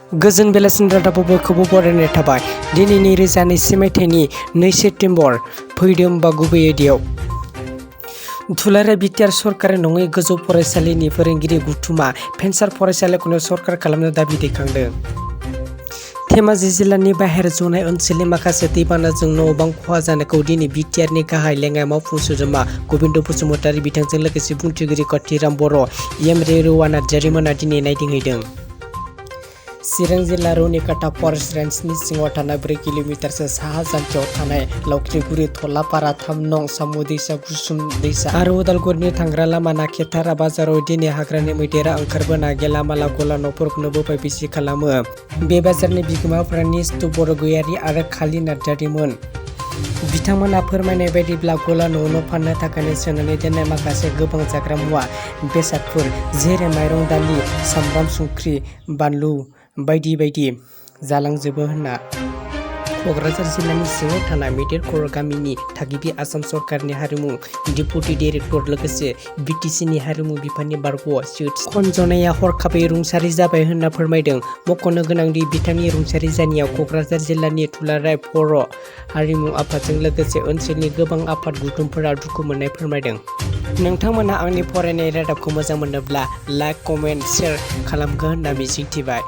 गोजोन बेलासिनि रादाबाव बयखौबो बरायनाय थाबाय। दिनैनि 2022 मायथाइनि 2 सेप्तेम्बर फैदों बा गुबै आयदायाव। दुलाराय बिटिआर सरकारि नङै गोजौ फरायसालिनि फोरोंगिरि गौथुमा भेन्सार फरायसालिखौनो सरकार खालामनो दाबि दैखांदों। धेमाजि जिल्लानि बाहेर जनाय ओनसोलनि माखासे दैबानाजों न' बां खहा जानायखौ दिनै बिटिआरनि गाहाय लेङाइ मावफुं सोद्रोमा गबिन्द बसुमतारी बिथांजों लोगोसे बुंथिगिरि काथिराम बर', एम रेरुवा नार्जारिमोना दिनै नायदिंहैदों। चिरां जिल्ला रुनिकाटा फरेस्ट रेन्जनि सिङाव थानाय 4 किल'मिटारसो साहा जानथायाव थानाय लावख्रिगुरि, थलापारा, 3 नं सामु दैसा, गुसुं दैसा आरो उदालगुरिनि थांग्रा लामा नाकेथारा बाजाराव दिनै हाग्रानि मैदेरा ओंखारबोना गेलामाला गला न'फोरखौनो बोबाय बिसि खालामो। बे बाजारनि बिगोमाफोरा निस्तु बरगयारी आरो खालि नार्जारिमोन। बिथांमोना फोरमायनाय बायदिब्ला गला न'आवनो फाननो थाखायनो सोनानै दोननाय माखासे गोबां जाग्रा मुवा बेसादफोर जेरै माइरं, दालि, सामब्राम, संख्रि, बानलु बायदि बायदि जालांजोबो होनना क'क्राझार जिल्लानि सिङाव थानाय मैदेरखर गामिनि थागिबि आसाम सरकारनि हारिमु डेपुटि डाइरेक्टर लोगोसे बिटिसिनि हारिमु बिफाननि बारग' खनजनआ हरखाबै रुंसारि जाबाय होनना फोरमायदों। मख'नो गोनांदि बिथांनि रुंसारि जानायाव क'क्राझार जिल्लानि दुलाराय बर' हारिमु आफादजों लोगोसे ओनसोलनि गोबां आफाद गौथुमफोरा दुखु मोननाय फोरमायदों। नोंथांमोना आंनि फरायनाय रादाबखौ मोजां मोनोब्ला लाइक, कमेन्ट, शेयार खालामगोन होनना मिजिंथिबाय।